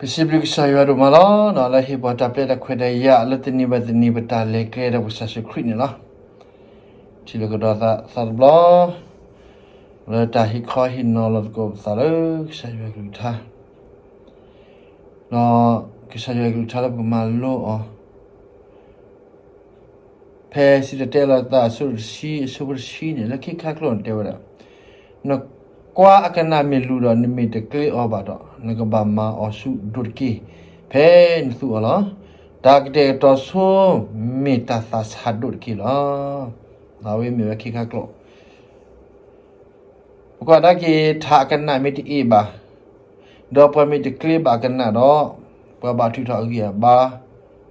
ပစံးဘျုးကစၢ်ယွၤဒိၣ်မးလီၤ. လၢဟ့ၣ်ပှၤတၢ်ပျဲတၢ်ခွဲးတၢ်ယာ်လၢတနံၤဘၣ်တနံၤ ပတၢ်လဲၤကျဲဒီးပကစၢ်ယ့ၣ်ၡူးခရံာ်န့ၣ်လီၤ. ထံၣ်လိာ်ကဒီးသးသးတဘျီ လၢတၢ်ဟ့ၣ်ခီဟ့ၣ်နီၤလီၤသကိးပသးလၢကစၢ်ယွၤကလုၢ်ကထါ, ဒီးကစၢ်ယွၤကလုၢ်ကထါလၢပကမၤလိအီၤ ဖဲစံၣ်တဲၤတဲလီၤသးအဆၢဒိၣ်တဆံ အဆၢဖိတဆံန့ၣ် လၢခံခါကျိာ်န့ၣ်တဲဝဲဒၣ်, နကွၢ်အကနၣ်မ့ၢ်လူၤဒီး နမ့ၢ်တကျ့အီၤဘၣ်ဒီး နကဘၣ်မၤအီၤဆူၣ်ဒိၣ်တက့ၢ်, ဖဲနသူအီၤလီၤ. တၢ်ကတဲာ်ကတီၤဆိ မ့ၢ်တၢ်သးဆးဒိၣ်တက့ၢ်လီၤ. အဝဲမ့ၢ်ဝဲခံခါကျိာ် ပကွၢ်ကဒါက့ၤ ထးအကနၣ်မ့ၢ်တအ့ၣ်ဘၣ်, ဒီးပှၤမ့ၢ်တကျ့ဘၣ်အကနၣ်ဒီး, ပှၤဘၣ်ထုးထီၣ်အဂံၢ်အဘါ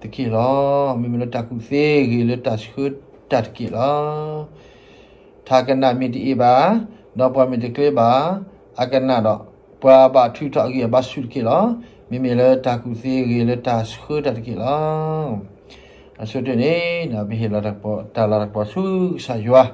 တက့ၢ်လီၤ. မ့မ့ၢ်လၢတၢ်ကူၣ်သ့ဂ့ၤလၢတၢ်ဆှၢတၢ်တက့ၢ်လီၤ. ထးကနၣ်မ့ၢ်တအ့ၣ်ဘၣ်, ဒီးပှၤမ့ၢ်တကျ့ဘၣ်အကနၣ်ဒီး, ပှၤဘၣ်ထုးထီၣ်အဂံၢ်အဘါဆူၣ်တက့ၢ်လီၤ. မ့မ့ၢ်လၢတၢ်ကူၣ်သ့ဂ့ၤလၢတၢ်ဆှၢတၢ်တက့ၢ်လီၤ. အဆိကတၢၢ်န့ၣ် ပဟ့ၣ်လီၤတၢ်လၤတၢ်ကပီၤဆူကစၢ်ယွၤ,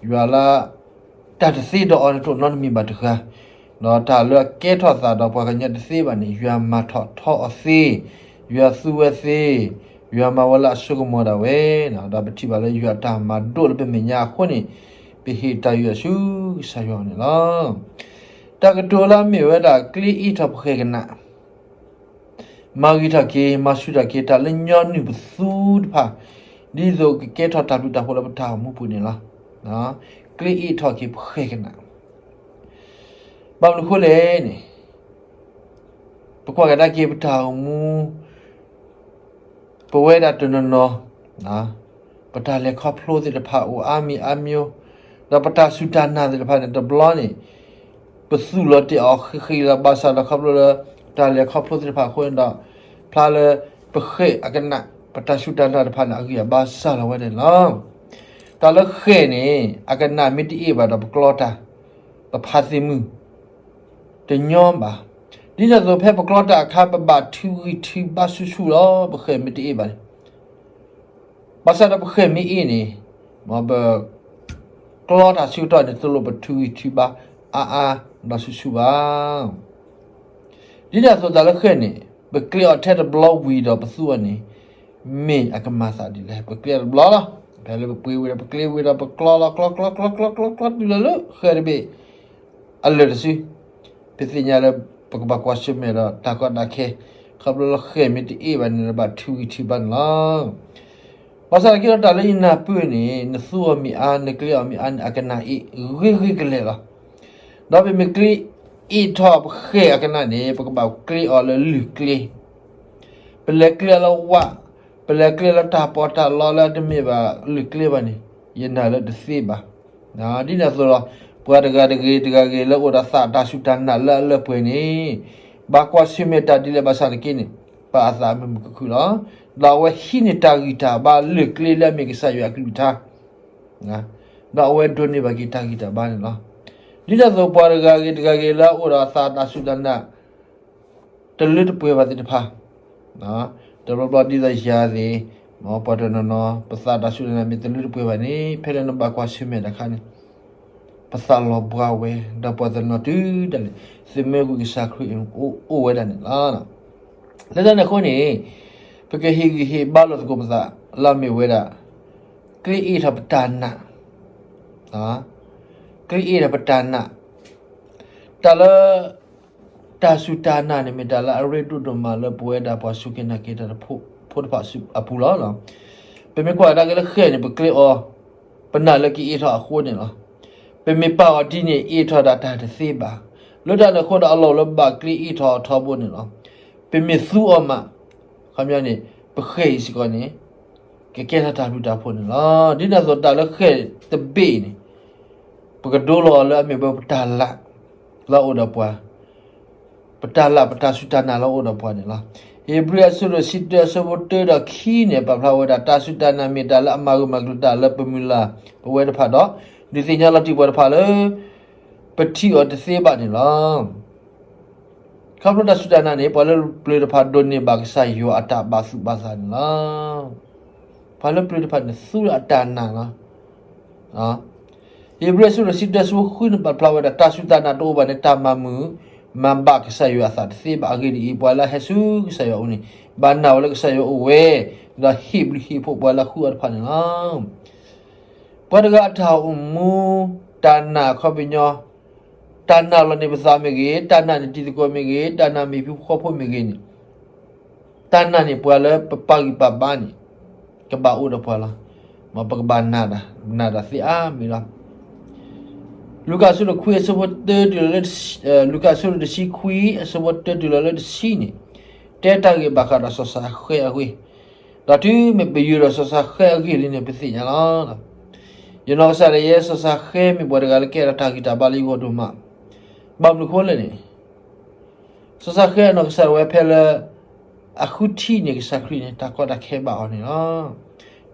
ယွၤလၢ တၢ်တသ့ဒီးအီၤတတိၢ်နီတမံၤဘၣ်တဂၤ, ဒီးတၢ်လၢအကဲထီၣ်သးဒီးပှၤကညီတသ့ဘၣ်န့ၣ် ယွၤမၤထီၣ်ထီအီၤသ့, ယွၤသူဝဲသ့, ယွၤမၤဝဲလၢအစိကမီၤဒၣ်ဝဲ, ဒီးပထံၣ်ဘၣ်လၢယွၤအတၢ်မၤဒိၣ်လၢပမဲာ်ညါအဃိန့ၣ်, ပဟ့ၣ်တၢ်ယွၤဆူကစၢ်ယွၤန့ၣ်လီၤ. တၢ်ကတိၤလၢအမ့ၢ်ဝဲဒၣ် ကျ့အ့ၣ်ထီၣ်ပဃဲၢ်ကနၣ် မၤဂ့ၤထီၣ်က့ၤ မၤဆူၣ်ထီၣ်က့ၤ တၢ်လၢညီနုၢ်ပသူတဖၣ်, ဒ်သိးကကဲထီၣ်တၢ်ဘျုးတၢ်ဖှိၣ်လၢပတၢ်အိၣ်မူပူၤန့ၣ်လီၤ. ကျ့အ့ၣ်ထီၣ်က့ၤပဃဲၢ်ကနၣ်, ဘၣ်မနုၤဃိလဲၣ်န့ၣ်, ပကွၢ်ကဒါက့ၤပတၢ်အိၣ်မူ ပဝဲဒၣ်တနီၤနီၤ, ပတၢ်လဲၤခီဖျိသ့ၣ်တဖၣ်အိၣ်အါမံၤအါမံၤ, ဒီးပတၢ်စူၢ်တၢ်နာ်သ့ၣ်တဖၣ်န့ၣ် တဘျီန့ၣ် ပသူၣ်လီၤတဲာ်အီၤဃံးဃံးလီၤ ဘၣ်ဆၣ်ဒီးခီဖျိလၢ တၢ်လဲၤခီဖျိသ့ၣ်တဖၣ်အဃိန့ၣ်ဒီး ဖျါလၢ ပဃဲၢ်အကနၣ် ပတၢ်စူၢ်တၢ်နာ်တဖၣ်န့ၣ် အဂံၢ်အဘါစၢ်လီၤဝဲန့ၣ်လီၤ. တၢ်လၢဃဲၢ်န့ၣ် အကနၣ်မ့ၢ်တအ့ၣ်ဘၣ်ဒီးပကျီတၢ် ပဖးသ့ၣ်မုၢ် တညီဘၣ်. ဒ်န့ၣ်အသိးဖဲပကျီတၢ်အခါ ပဘၣ်ထုးဂံၢ်ထုးဘါဆူၣ်ဆူၣ်လီၤ ပဃဲၢ်မ့ၢ်တအ့ၣ်ဘၣ်န့ၣ်. ဘၣ်ဆၣ်ဒီးပဃဲၢ်မ့ၢ်အ့ၣ်န့ၣ် မ်ပကျီတၢ်ဆၢကတီၢ်န့ၣ် တလိၣ်ပထုးဂံၢ်ထုးဘါအါအါဒီးဆူၣ်ဆူၣ်ဘၣ်. ဒ်န့ၣ်အသိးတၢ်လၢဃဲၢ်န့ၣ် ပကျ့အီၤထဲတဘျီဝံၤဒီးပသူအီၤန့ၣ် မ့ၢ်အကမၤသးဒ်လဲၣ်. ပကျ့အီၤတဘျီလီၤ. ဖဲလၢပပှ့ၤဝံၤဒီးပကျ့ဝံၤဒီးပကျီလီၤ ကျီကျီကျီကျီကျီကျီ တုၤလၢလၢဃဲၢ်တဘ့ၣ် အလၢာ်တစု ပသ့ၣ်ညါလၢ ပကဘၣ်ကွၢ်ဆၢၣ်မဲာ်ဒီးတၢ်ကီတၢ်ခဲ, ခီဖျိလၢဃဲၢ်မ့ၢ်တအ့ၣ်ဘၣ်န့ၣ် ဘၣ်ထုးဂံၢ်ထုးဘါန့ၣ်လီၤ. ဘၣ်ဆၣ်သနာ်က့ဒီးတၢ်လၢယနၢ်ပၢၢ်န့ၣ် နသူအီၤမ့ၢ်အါ နကျ့အီၤမ့ၢ်အါန့ၣ် အကနၣ်အ့ၣ်ဂ့ၤဂ့ၤကလဲာ်လီၤ. ဒီးပမ့ၢ်ကျ့အ့ၣ်ထီၣ်ပဃဲၢ်အကနၣ်န့ၣ် ပကဘၣ်ကျ့အီၤလၢလုၢ်ကျ့ ပလဲၤကျ့လၢဝၣ်, ပလဲၤကျ့လၢတၢ်ပီးတၢ်လီလၢအတမ့ၢ်ဘၣ်လုၢ်ကျ့ဘၣ်န့ၣ် ယနာ်လၢတသ့ဘၣ်. ဒ်န့ၣ်အသိးလီၤ, ပှၤတဂၤတဂ့ၤတဂၤဂ့ၤလၢအိၣ်ဒီးသးတၢ်စူၢ်တၢ်နာ်လၢအလၢပှဲၤန့ၣ် ဘၣ်ကွၢ်ဆၢၣ်မဲာ်တၢ်ဒ်လဲၣ်ဘၣ်ဆၣ်သနာ်က့န့ၣ် ပာ်အသးမုာ်မုာ်ခုၣ်ခုၣ်လီၤ. ဒီးအဝဲဟံးန့ၢ်တၢ်ဂံၢ်တၢ်ဘါလုၢ်ကျ့လၢအမ့ၢ်ကစၢ်ယွၤအကလုၢ်ကထါ ဒီးအဝဲဒိးန့ၢ်ဘၣ်က့ၤတၢ်ဂံၢ်တၢ်ဘါန့ၣ်လီၤ. ဒ်န့ၣ်အသိးပှၤတဂၤဂ့ၤတဂၤဂ့ၤလၢအအိၣ်ဒီးအသးတၢ်စူၢ်တၢ်နာ် တလၢတပှဲၤဘၣ်သ့ၣ်တဖၣ်, တဘျီဘျီဒ်သိးယၤသ့ၣ်, ပှၤတနီၤနီၤ ပသးတၢ်စူၢ်တၢ်နာ်မ့ၢ်တလၢတပှဲၤဘၣ်န့ၣ် ဖဲလၢနဘၣ်ကွၢ်ဆၢၣ်မဲာ်တၢ်အခါန့ၣ် ပသးလီၤဘှါဝဲ ဒီးပှၤတနီၤတုၤဒၣ်လဲာ် သုမ့ၢ်ဝံၤကစၢ်ခရံာ်အိၣ်ဝဲဒၣ်န့ၣ်လီၤ. လၢတၢ်န့ၣ်အဃိန့ၣ် ပကဟ့ၣ်ဂံၢ်ဟ့ၣ်ဘါလိာ်သကိးပသး လၢအမ့ၢ်ဝဲဒၣ် ကျ့အ့ၣ်ထီၣ်ပတၢ်နာ်, ကျ့အ့ၣ်ထီၣ်ပတၢ်နာ်, တၢ်လၢ တၢ်စူၢ်တၢ်နာ်န့ၣ် မ့ၢ်တၢ်လၢအရ့ဒိၣ်ဒိၣ်မးလၢပဝဲဒၣ်ပှၤစူၢ်က့ၤနာ်က့ၤတၢ်ဖိတဖၣ်အပူၤလီၤ. ပမ့ၢ်ကွၢ်ကဒါက့ၤလၢဃဲၢ်န့ၣ် ပကျ့အီၤ ပနာ်လၢကအ့ၣ်ထီၣ်အဃိန့ၣ်လီၤ. ပမ့ၢ်ပာ်အီၤဒ်န့ၣ် အ့ၣ်ထီၣ်ဒၣ်တၢ်တသ့ဘၣ်. လၢတၢ်န့ၣ်အဃိဒီးအလီၢ်လၢဘၣ်ကျ့အ့ၣ်ထီၣ်အထီဘိန့ၣ်လီၤ. ပမ့ၢ်သူအီၤမး ခီပညီန့ၣ် ပဃဲၢ်အံၤစ့ၢ်ကီးန့ၣ် ကကဲထီၣ်တၢ်ဘျုးတၢ်ဖှိၣ်န့ၣ်လီၤ. ဒ်န့ၣ်အသိးတၢ်လၢဃဲၢ်တဘ့ၣ်အံၤန့ၣ် ပကဒိလီၤအီၤလၢအမ့ၢ်ဝဲပတၢ်လၢ်လၢအအိၣ်ဒီးပှၤ, ပတၢ်လၢ်ပတၢ်စူၢ်တၢ်နာ်လၢအအိၣ်ဒီးပှၤန့ၣ်လီၤ. ဧ့ၤဘြံၤအဆၢဒိၣ်တဆံတၢအဆၢဖိတၢဒီးခံန့ၣ် ပာ်ဖျါဝဲဒၣ် တၢ်စူၢ်တၢ်နာ်မ့ၢ်တၢ်လၢအမၤဂၢၢ်မၤကျၢၤတၢ်လၢပမုၢ်လၢ်ပဝဲတဖၣ်ဒီး ဒုးသ့ၣ်ညါလီၤတံၢ်ပှၤတဖၣ်လၢ ပထံၣ်အီၤတသ့ဘၣ်န့ၣ်လီၤ. ခီဖျိတၢ်စူၢ်တၢ်နာ်န့ၣ် ပှၤလၢပျၢၤတဖၣ်ဒိးန့ၢ်ဘၣ်ကစၢ်ယွၤအတၢ်ဘၣ်သူၣ်ဘၣ်သးန့ၣ်လီၤ. ပှၤလၢပျၢၤတဖၣ်န့ၣ်သူလၢအတၢ်နာ်လီၤ. ဧ့ၤဘြံၤအဆၢဒိၣ်တဆံတၢအဆၢဖိဃုန့ၣ် ပာ်ဖျါဝဲဒၣ် တၢ်စူၢ်တၢ်နာ်တအိၣ်ဘၣ်န့ၣ် တၢ်မၤမုာ် မၤဘၣ်ကစၢ်ယွၤအသးတသ့ဘၣ်. အဂ့ၢ်ဒ်အံၤ, ပှၤလၢအဟဲဆူကစၢ်ယွၤအအိၣ်န့ၣ် ဘၣ်နာ်ဝဲလၢကစၢ်ယွၤအိၣ်ဝဲ, ဒီးဟ့ၣ်ဘျုးဟ့ၣ်ဖှိၣ်ပှၤလၢအဃုအီၤတဖၣ်န့ၣ်လီၤ. ပှၤတဂၤအတၢ်အိၣ်မူ, တၢ်နာ်အခီပညီ, တၢ်နာ်လီၤန့ၢ်ပသးမ့ၢ်ဂ့ၤ, တၢ်နာ်န့ၢ်တံၤသကိးမ့ၢ်ဂ့ၤ, တၢ်နာ်မ့ၢ်ဟံၣ်ဖိဃီဖိမ့ၢ်ဂ့ၤန့ၣ်, တၢ်နာ်န့ၢ်ပှၤလၢပပာ်ဂံၢ်ပာ်ဘါန့ၣ် ကဘၣ်အိၣ်ဒီးပှၤလီၤ. မ်ပကဘၣ်နာ်တၢ်, နာ်တၢ်သ့အါမံၤလီၤ. လူၤကၣ်အဆၢဒိၣ်ခွံအဆၢဖိတၢတုၤလၢ, လူၤကၣ်အဆၢဒိၣ်တဆံခွံအဆၢဖိတၢတုၤလၢလၢတဆံန့ၣ်, တဲတၢ်ဂ့ၢ်ဘၣ်ဃးဒီးစီၤၡဃဲအဂ့ၢ်, ဒီးတုၤမ့ၢ်ပယုၤဒီးစီၤၡဃဲအဂ့ၢ်လံန့ၣ် ပသ့ၣ်ညါလီၤ. ယနီၢ်ကစၢ်ဒၣ်ယဲ စီၤၡဃဲမ့ၢ်ပှၤတဂၤလၢကဲထီၣ်တၢ်ဂံၢ်တၢ်ဘါလၢယဂီၢ်ဒိၣ်မး, ဘၣ်မနုၤအဃိလဲၣ်န့ၣ် စီၤၡဃဲအနီၢ်ကစၢ်ဒၣ်ဝဲဖဲလၢ အဃုထံၣ်န့ၢ်ကစၢ်ခရံာ်န့ၣ် တၢ်ကီတၢ်ခဲဘၣ်အီၤန့ၣ်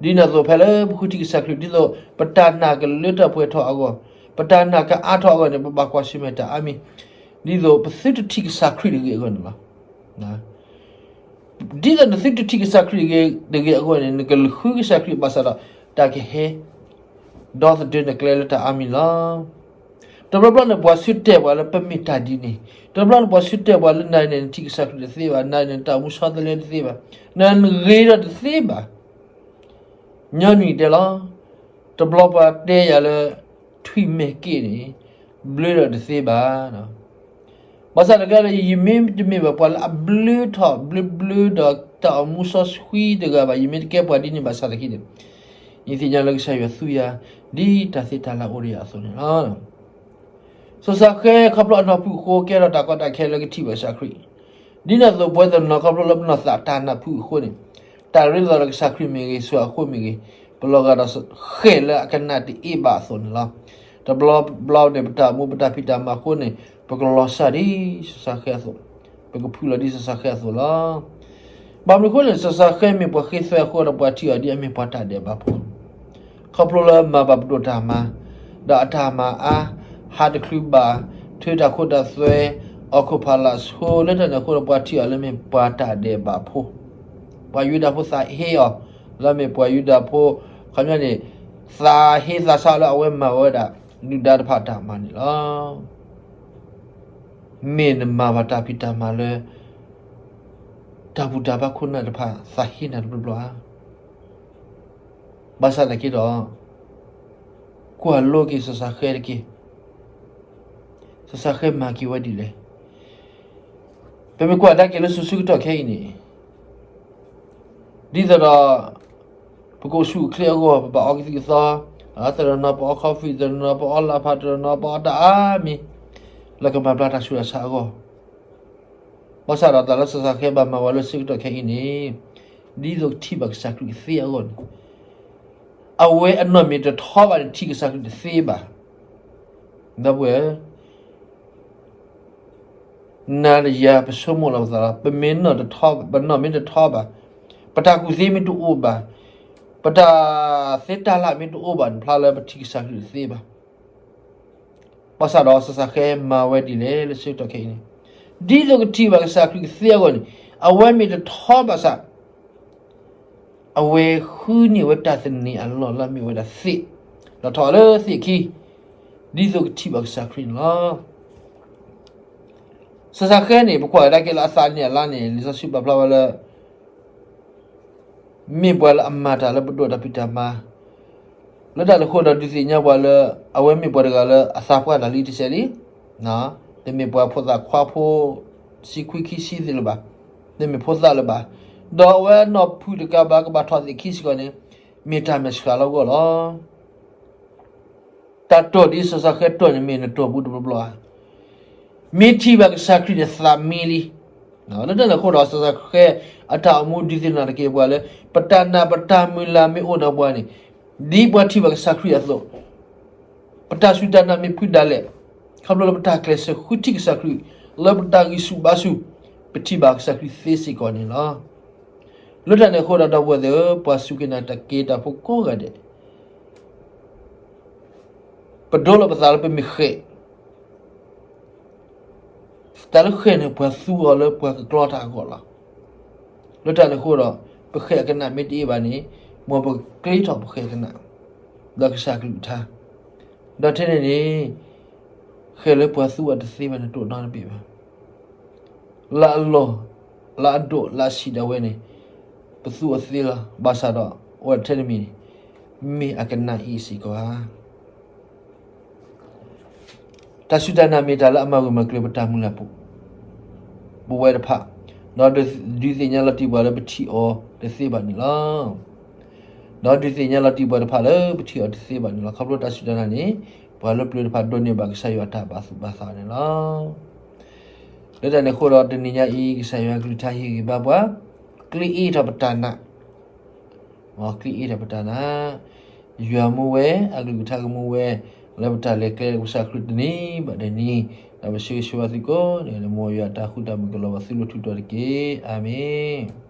လီၤ. ဒ်န့ၣ်အသိးဖဲလၢပဃုထံၣ်ကစၢ်ခရံာ် ဒ်သိးပတၢ်နာ်ကလၢတၢ်ပှဲၤထီၣ်အဂီၢ်, ပတၢ်နာ်ကအါထီၣ်အဂီၢ်န့ၣ် ပဘၣ်ကွၢ်ဆၢၣ်မဲာ်တၢ်အါမံၤ, ဒ်သိးပသုတထံၣ်ကစၢ်ခရံာ်တဂ့ၤအဂီၢ်န့ၣ်လီၤ. ဒ်သိးနသုတထံၣ်ကစၢ်ခရံာ်တဂ့ၤအဂီၢ်န့ၣ် နကဃုကစၢ်ခရံာ်ဘၣ်ဆၣ်ဒီး တၢ်ကဟဲ ဒီသဒၢနကျဲလၢတၢ်အါမံၤလီၤ. တဘျီဘျီန့ၣ် ပှၤဆၢတဲာ်ပှၤလၢပမ့ၢ်တၢ်ဒ်န့ၣ်, တဘျီဘျီန့ၣ် ပှၤဆၢတဲာ်ပှၤလၢနၤန့ၣ် နထံၣ်ကစၢ်ခရံာ်တသ့ဘၣ်, နၤန့ၣ် နတၢ်အိၣ်မူဆီတလဲတသ့ဘၣ်, နဂ့ၤဒီးတသ့ဘၣ်. ညီနုၢ်တဲလီၤ, တဘျီပှၤတဲယၤလၢ ထွံၣ်မဲာ်က့ၣ်န့ၣ် ဘျၢဒီးတသ့ဘၣ်. ဘၣ်ဆၣ်တကးဒီး ယမ့ၢ်တမ့ၢ်ဘၣ်ပှၤလၢအဘျၢထီၣ်ဘျၢဘျၢဒီးတၢ်အိၣ်မူစီဆှံတဂၤဘၣ်, ယမ့ၢ်တကဲပှၤဒ်န့ၣ်ဘၣ်ဆၣ်သနာ်က့န့ၣ်, ယသ့ၣ်ညါလၢကစၢ်ယွၤသူယၤ ဒ်တၢ်သ့တၢ်လၢ်အိၣ်ဒီးယၤအသိးန့ၣ်လီၤ. စီၤၡဃဲခီဖျိအနီၢ်ဖုအဃိ ကဲထီၣ်တၢ်ကီတၢ်ခဲလၢကထံၣ်ဘၣ်ကစၢ်ခရံာ်, ဒ်န့ၣ်အသိးပဝဲတနီၤ ခီဖျိလၢပနီၢ်သးတၢ်နာ်ဖုအဃိန့ၣ်, တၢ်ရ့လိာ်ဒီးကစၢ်ခရံာ်မ့ၢ်ဂ့ၤ, ဆူအဃိမ့ၢ်ဂ့ၤ, ပလီၤဂာ်ဒီးဃဲၣ်လၢအကနၣ်တအ့ၣ်ဘၣ်အသိးန့ၣ်လီၤ. တဘျီဘျီန့ၣ် ပတၢ်အိၣ်မူပတၢ်ဖံးတၢ်မၤအဃိန့ၣ် ပကလီၤစၢ်ဒ်စီၤၡဃဲအသိး, ပကဖုလီၤဒ်စီၤၡဃဲအသိးလီၤ. ဘၣ်မနုၤအဃိလဲၣ်, စီၤၡဃဲမ့ၢ်ပှၤဃ့သွဲအဃိဒီး ပှၤထံၣ်အီၤဒ်အမ့ၢ်ပှၤတၢ်ဒဲးဘးဖိ, ခီဖျိလၢမၤဘၣ်ပဒိၣ်တၢ်မၤ, ဒီးအတၢ်မၤအါ, ဟးတချုးဘၣ်, ထုးတၢ်ခိတၢ်သွဲ, အီၣ်ခိၣ်ဖးလာ်ဆိ, လၢတၢ်န့ၣ်အဃိဒီး ပှၤထံၣ်အီၤလၢမ့ၢ်ပှၤတၢ်ဒဲးဘးဖိ, ပှၤယူဒၤဖိသးဟ့အီၤ, လၢမ့ၢ်ပှၤယူဒၤဖိ, ခီပညီန့ၣ်, သးဟ့သးဆါလၢအဝဲမၤဝဲဒၣ် ဒုၣ်ဒါတဖၣ်အတၢ်မၤန့ၣ်လီၤ. မ့ၢ်နမၤဘၣ်တၢ်ဖံးတၢ်မၤလၢ တၢ်ဘူၣ်တၢ်ဘါခိၣ်နၢ်တဖၣ် သးဟ့နၤတဘျီဘျီဧါ. ဘၣ်ဆၣ်သနာ်က့ဒီး, ကွၢ်လိက့ၤစီၤၡဃဲတက့ၢ်. စီၤၡဃဲမၤက့ၤဝဲဒ်လဲၣ်. ပမ့ၢ်ကွၢ်ကဒါက့ၤလၢစိၤဆၢကတီၢ်ခဲအံၤန့ၣ်, ဒ်သိးဒီး ပကအိၣ်ဆူၣ်အိၣ်ချ့အဂီၢ် ပဘၣ်အီကသံၣ်ကသီ, သရၣ်နီၤပအီ coffee, သရၣ်နီၤပအီလၢဖး, သရၣ်နီၤပအီတၢ်အါမံၤ, လၢကမၤဘျါတၢ်ဆူးတၢ်ဆါအဂီၢ်. ဘၣ်ဆၣ်ဒီးတၢ်လၢစီၤၡဃဲဘၣ်မၤဝဲလၢဆၢကတီၢ်ခဲအံၤန့ၣ်, ဒ်သိးကထံၣ်ဘၣ်ကစၢ်ခရံာ်ကသ့အဂီၢ်န့ၣ်, အဝဲအနီၢ်မ့ၢ်တထီဘၣ်န့ၣ် ထံၣ်ကစၢ်ခရံာ်တသ့ဘၣ်. ဒီပုၢ်ဝဲၢ်ဧၢ, နၤဒီးယၤပဆိကမိၣ်လီၤပသးလီၤ. ပမ့ၢ်နီၢ်တထီ, ပနီၢ်မ့ၢ်တထီဘၣ်, ပတၢ်ကူၣ်သ့မ့ၢ်တအိၣ်ဘၣ်, ပတၢ်သ့တၢ်လၢ်မ့ၢ်တအိၣ်ဘၣ်န့ၣ် ဖျါလၢပထံၣ်ကစၢ်ခရံာ်တသ့ဘၣ်. ဘၣ်ဆၣ်ဒီးစီၤၡဃဲမၤဝဲဒ်လဲၣ်လၢဆၢကတီၢ်ခဲအံၤန့ၣ်, ဒ်သိးကထံၣ်ဘၣ်ကစၢ်ခရံာ်ကသ့အဂီၢ်န့ၣ်, အဝဲမ့ၢ်တထီဘၣ်ဆၣ် အဝဲဃုန့ၢ်ဝဲတၢ်သန့ၤအလီၢ်လၢအမ့ၢ်ဝဲဒၣ်သ့ၣ်, ဒီးထီၣ်အီၤလၢသ့ၣ်ခံ, ဒ်သိးကထံၣ်ဘၣ်ကစၢ်ခရံာ်န့ၣ်လီၤ. စီၤၡဃဲန့ၣ် ပကွၢ်ကဒါက့ၤလၢအသးန့ၣ်အလါန့ၣ် လံာ်စီဆှံပာ်ဖျါဝဲလၢ မ့ၢ်ပှၤလၢအမၤတၢ်လၢပဒိၣ်တၢ်ဖံးတၢ်မၤ, လၢတၢ်န့ၣ်အဃိဒီးဒုးသ့ၣ်ညါပှၤလၢ အဝဲမ့ၢ်ပှၤတဂၤလၢအသးပှၢ်တၢ်လံတစဲးလံ, တမ့ၢ်ပှၤဖိသၣ်ခွါဖိ ဆံခွံခံဆံသ့ၣ်လၢၤဘၣ်, တမ့ၢ်ဖိသၣ်လၢၤဘၣ်, ဒီးအဝဲနီၢ်ဖုတကးဘၣ် ကဘၣ်ထီၣ်သ့ၣ်ခံစ့ၢ်ကီးန့ၣ် မ့ၢ်တၢ်မဲာ်ဆှးလၢအဂီၢ်လီၤ. တၢ်တိာ်ဒ်စီၤၡဃဲတိာ်န့ၣ် မ့ၢ်နတိာ်ဘူးတဘျီဘျီဧါ. မ့ၢ်ထံၣ်ဘၣ်ကစၢ်ခရံာ်န့ၣ်သးမံလံ. လၢတၢ်န့ၣ်အဃိဒီး စီၤၡဃဲအတၢ်အိၣ်မူဒုးသ့ၣ်နီၣ်ထီၣ်က့ၤပှၤလၢ ပတၢ်နာ်ပတၢ်မုၢ်လၢ်မ့ၢ်အိၣ်ဒီးပှၤန့ၣ်, ဒ်ပှၤထံၣ်ဘၣ်ကစၢ်ခရံာ်အသိး, ပတၢ်စူၢ်တၢ်နာ်မ့ၢ်ဖုးဒၣ်လဲာ်, ခီဖျိလၢပတၢ်ကျဲးစၢးဃုထံၣ်ကစၢ်ခရံာ် လၢပတၢ်ဂံၢ်ဆူၣ်ဘါဆူၣ်, ပထံၣ်ဘၣ်ကစၢ်ခရံာ်သ့စ့ၢ်ကီးန့ၣ်လီၤ. လၢတၢ်န့ၣ်အဃိဒီး ဒီပုၢ်ဝဲၢ်သ့ၣ်ဧၢ, ပှၤစူၢ်က့ၤနာ်က့ၤတၢ်ဖိကိးဂၤဒဲး ပဒိလီၤပသးလၢပမ့ၢ်ဃဲး, တၢ်လၢဃဲးန့ၣ် ပှၤသူအီၤလၢပှၤကကျီတၢ်အဂီၢ်လီၤ. လၢတၢ်န့ၣ်အဃိဒီး ပဃဲးအကနၣ်မ့ၢ်တအ့ၣ်ဘၣ်န့ၣ်, မ်ပကျ့ထီၣ်ပဃဲးအကနၣ် ဒီးကစၢ်ကလုၢ်ကထါ, ဒီးထဲန့ၣ်န့ၣ် ဃဲးလၢပှၤသူအီၤတသ့ဘၣ်န့ၣ် တအိၣ်နီတဘ့ၣ်ဘၣ်. လၢအလီၢ်, လၢအဒိၣ်လၢအဆံးဒၣ်ဝဲန့ၣ်, ပသူအီၤသ့လီၤ. ဘၣ်ဆၣ်ဒီး အိၣ်ထဲတမံၤန့ၣ်, မ့ၢ်အကနၣ်အံၤစ့ၢ်ကီးဧါ. တၢ်စူၢ်တၢ်နာ်မ့ၢ်တၢ်လၢအမၤဂၢၢ်မၤကျၢၤပတၢ်မုၢ်လၢ် ပဝဲတဖၣ်, ဒီးဒုးသ့ၣ်ညါလီၤတံၢ်ပှၤလၢပထံၣ်အီၤတသ့ဘၣ်န့ၣ်လီၤ. ဒီးဒုးသ့ၣ်ညါလီၤတံၢ်ပှၤတဖၣ်လၢပထံၣ်အီၤတသ့ဘၣ်န့ၣ်လီၤ. ခီဖျိတၢ်စူၢ်တၢ်နာ်န့ၣ်, ပှၤလၢပျၢၤတဖၣ်ဒိးန့ၢ်ဘၣ်ကစၢ်ယွၤအတၢ်ဘၣ်သူၣ်ဘၣ်သးန့ၣ်လီၤ. လၢတၢ်န့ၣ်အဃိဒီး တနံၤညါအံၤ ကစၢ်ယွၤကလုၢ်ကထါဟ့ၣ်ဂံၢ်ဘါပှၤ, ကျ့အ့ၣ်ထီၣ်ပတၢ်နာ်, ကျ့အ့ၣ်ထီၣ်ပတၢ်နာ်, ယွၤမူဝဲ, အကလုၢ်ကထါကမူဝဲ, လၢပတၢ်လဲၤကျဲလၢကစၢ်ခရံာ်တနံၤဘၣ်တနံၤ, ဒီးပဆၢဂ့ၤဆၢဝါသုကိးဂၤဒဲး, မ်ယွၤအတၢ်ဃူတၢ်မုာ်ကလီၤဘၣ်သုလိၤထူးတီၤတက့ၢ်. အၤမ့ၣ်.